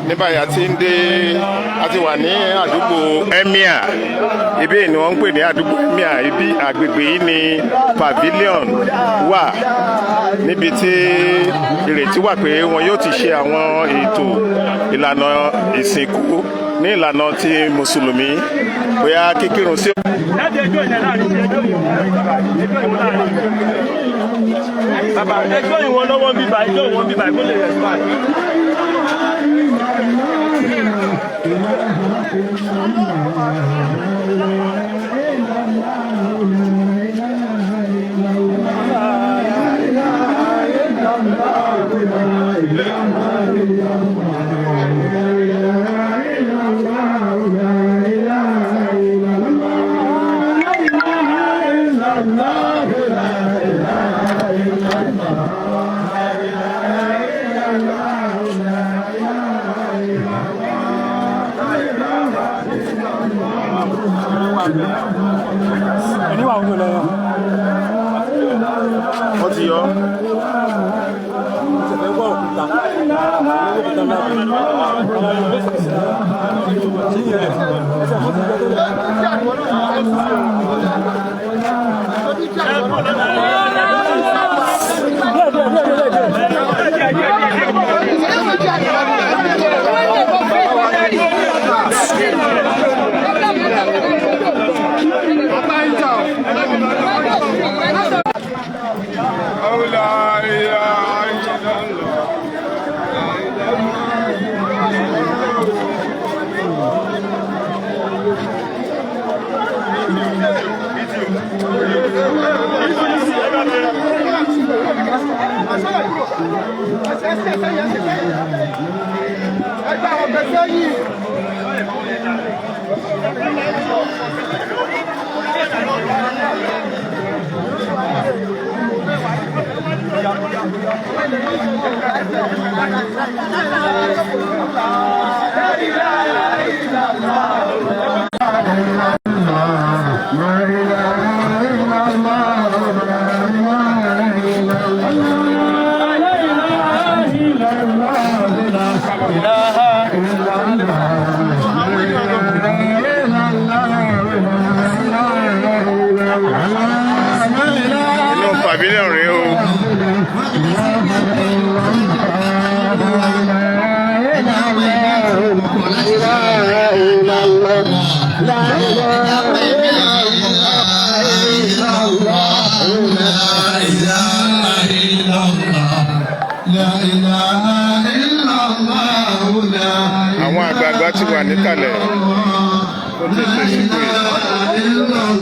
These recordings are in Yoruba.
Ní báyìí, a ti ń dé, a ti wà ní àdúgbò Emir. Ibi ni wọ́n ń pè ní àdúgbò Emir. Ibi àgbègbè yìí ni pavilion wà, níbi tí ìrètí wà pé wọn yóò ti ṣe àwọn ètò ìlànà ìsìnkú ní ìlànà ti Mùsùlùmí, bóyá kíkírun sí. Láti ẹjọ́ ìyẹn láàrin ẹjọ́ ìwọ̀n, ẹjọ́ ìwọ̀n láàrin. Bàbá, ẹjọ́ ìwọ̀n lọ́wọ́ bíbá, ẹjọ́ ìwọ̀n bíbá kó lè respond. Wọ́n ti yọ. Inú pavilion rèé o. Àwọn àgbààgbà ti wà níkàlẹ̀ tó ti ṣe ìsìnkú yìí.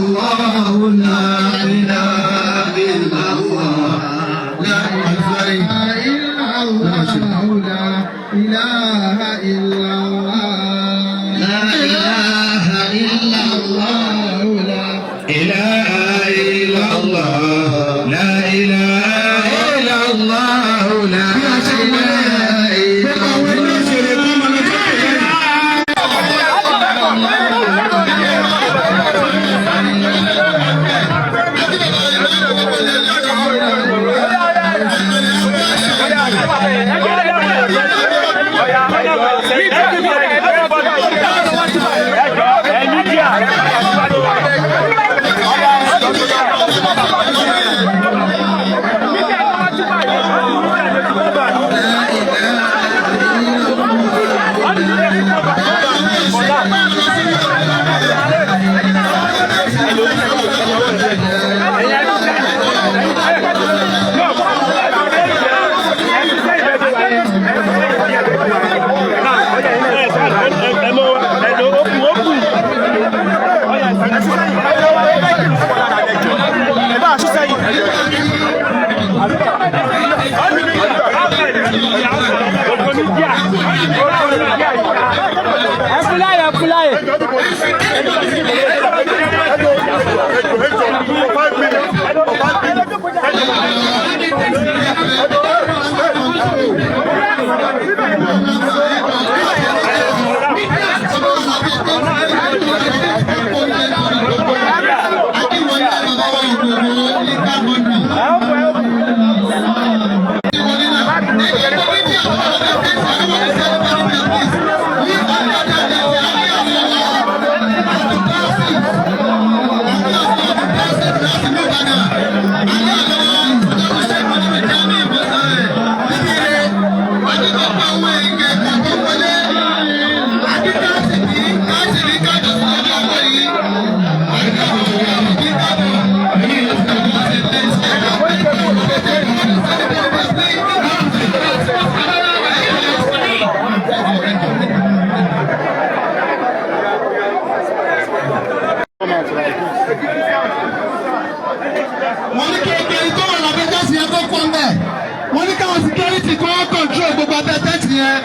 Abẹ́ tent yẹn.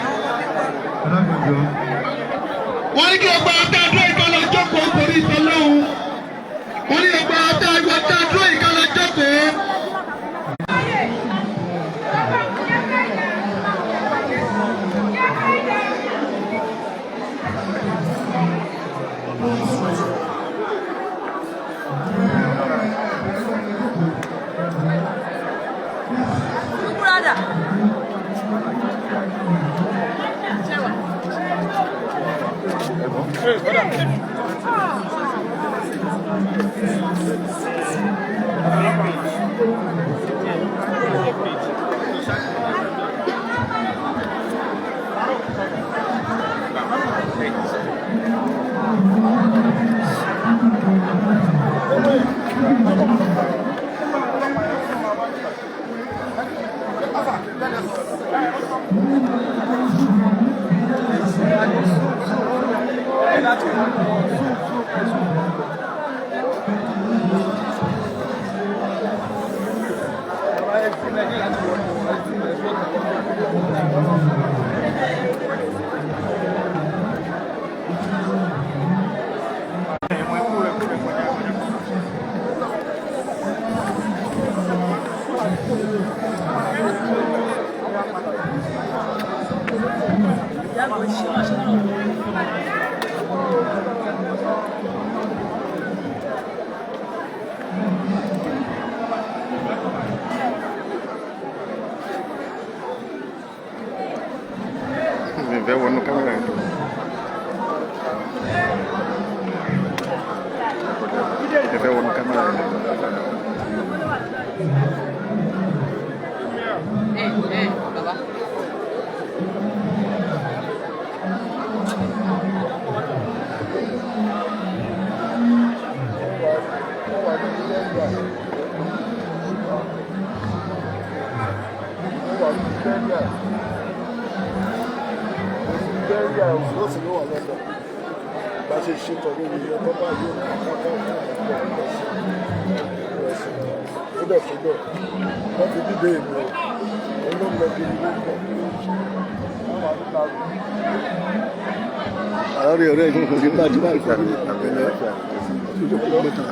Wọ́n ní kí gbogbo àwọn tá a dúró yìí ká lọ jókòó torí ìtọ́lọ́hún. Wọ́n ní gbogbo àwọn tá a dúró yìí ká lọ jókòó. Brother. Mi fẹ́ wọnú kámẹ́rà yẹn. Mi fẹ́ wọnú kámẹ́rà yẹn. Ẹ bàbá. Bá ṣe ṣe tọ̀rọ̀ ìyẹn tó bá yóò kọ́kọ́ fún ọ̀pọ̀ síbẹ̀ síbẹ̀ wọ́n fi dídé èmi o òun ló ń lọ kiri ló ń bọ̀. Àárẹ̀ ọ̀rẹ́ yìí kò sí bá ti bá ìfọ̀ ẹ̀lẹ́ tó mẹ́ta.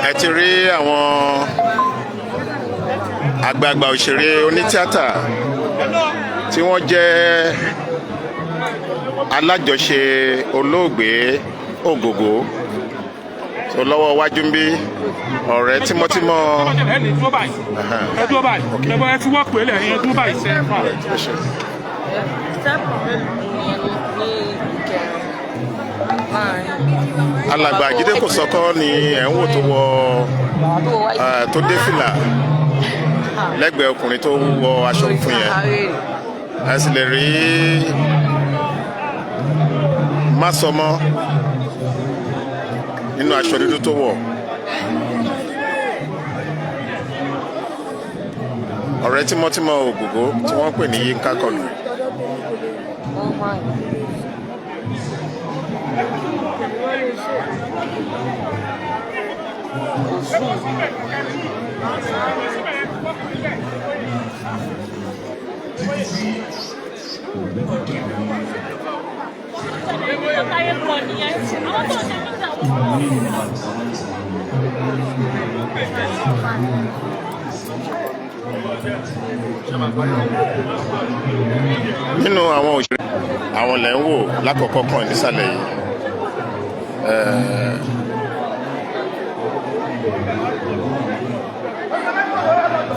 Ẹ ti rí àwọn àgbààgbà òṣèré onítíátà tí wọ́n jẹ́ alájọṣe olóògbé Ògògó tó lọ́wọ́ iwájú ń bí ọ̀rẹ́ tímọ́tímọ́. Ẹ ní dúró báyìí, ẹ dúró báyìí, ẹ bọ́, ẹ fi wọ́ọ̀kù ẹ lẹ̀, ẹ dúró báyìí sẹ́fà. Alàgbà Jídé Kòsọ́kọ́ ni ẹ̀ ń wò tó wọ tó dé fìlà lẹ́gbẹ̀ẹ́ ọkùnrin tó wọ aṣọ funfun yẹn. Ẹ sì lè rí Másọmọ nínú aṣọ dúdú tó wọ̀. Ọ̀rẹ́ tímọ́tímọ́ Ògògó tí wọ́n pè ní Yínká Kọlù. Nínú àwọn òṣèré àwọn lẹ́ ń wò lákọ̀ọ́kọ́ kan nísàlẹ̀ yìí.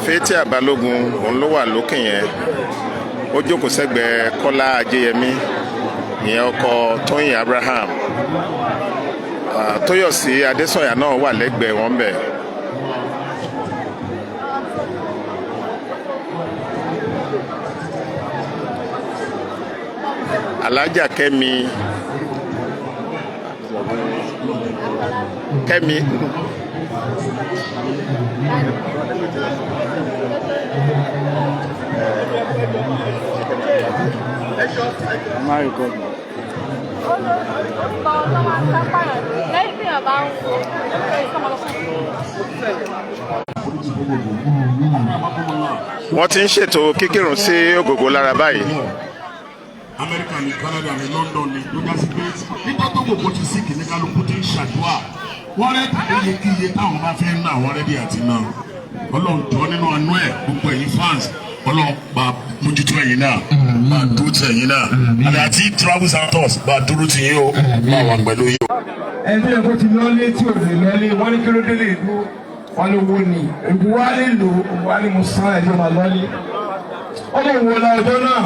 Fathia Balógun òun ló wà lókè yẹn. Ó jókòó sẹ́gbẹ̀ẹ́ Kọ́lá Ajéyẹmí, ìyẹn ọkọ Tóyìn Abraham. Tóyọ̀sí Adésànyà náà wà lẹ́gbẹ̀ẹ́ wọn bẹ̀. Alájà Kẹ́mi Kẹ́mi. Orúkọ tó máa ń sápàyàn lẹ́yìn tí èèyàn bá ń wo ọmọ lọ fún. Wọ́n ti ń ṣètò kíkírun sí Ògògó lára báyìí. Amẹ́ríkà ní, Canada ní, London ní, ló já sí pé nígbà tó gbogbo ti sí kìíní, kálukú ti ń ṣàdúrà. Wọ́n ready iye kí iye táwọn bá fẹ́ ná, àwọn ready àti ná. Ọlọ́run jọ, nínú àánú ẹ̀, gbogbo ẹ̀yin fans, Ọlọ́run bá mójútó ẹ̀yin náà, bá dúró ti ẹ̀yin náà, àti Travels and Tours, bá dúró ti yín o, bá wà pẹ̀lú yín o. Ẹni tó yẹ kó ti lọ́lé tí ò lè lọ́lé, wọ́n ní kí ló délé ìlú wọn ló wó ni ògùn wa lè lò, ògùn wa ni mo san ẹ̀jọ̀ máa lọ́lé. Ó lè wọ la ọjọ́ náà.